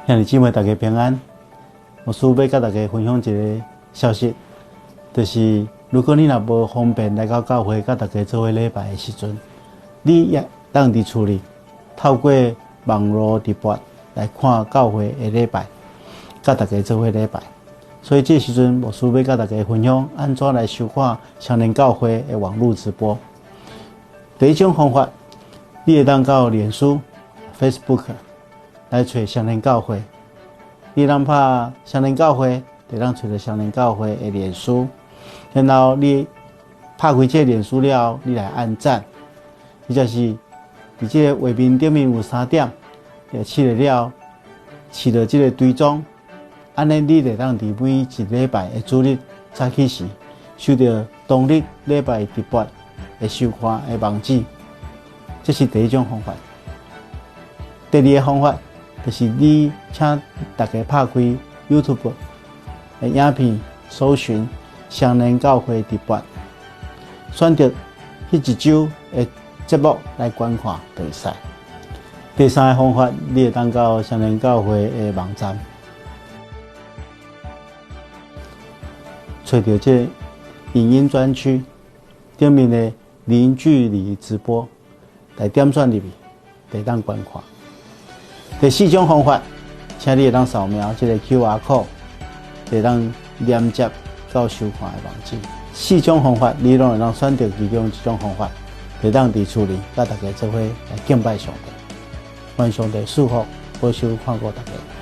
兄弟姊妹，大家平安。牧師欲佮大家分享一个消息，就是如果你若無方便來到教會佮大家做伙禮拜的時陣，你也當佇厝裡透過網路直播來看教會的禮拜，佮大家做伙禮拜。所以這時陣，牧師欲佮大家分享按怎來收看雙連教會的網路直播。第一種方法，你會當到臉書 Facebook 來揣雙連教會，你當拍雙連教會，就當揣著雙連教會的臉書。然後你拍開這個臉書了後，你來按讚，或者是佇這個畫面頂面有三點，就試了，試著這個追蹤，按呢你就當佇每一禮拜的主日早起時，收著當日禮拜直播的收看的網址。這是第一種方法。第二個方法，就是你請大家拍開 YouTube 的影片，搜尋雙連教會直播，選擇彼一週的節目來觀看就會使。第三个方法，你會當到雙連教會的網站，揣著這个影音專區頂面的零距離直播，來點選入去，就會當觀看。第四種方法，請你會當掃描這個 QR code，就會當連接到收看的網址。四種方法，你攏會當選擇其中一種方法，就會當佇厝裡佮大家做伙來敬拜上帝。願上帝賜福，保守看顧大家。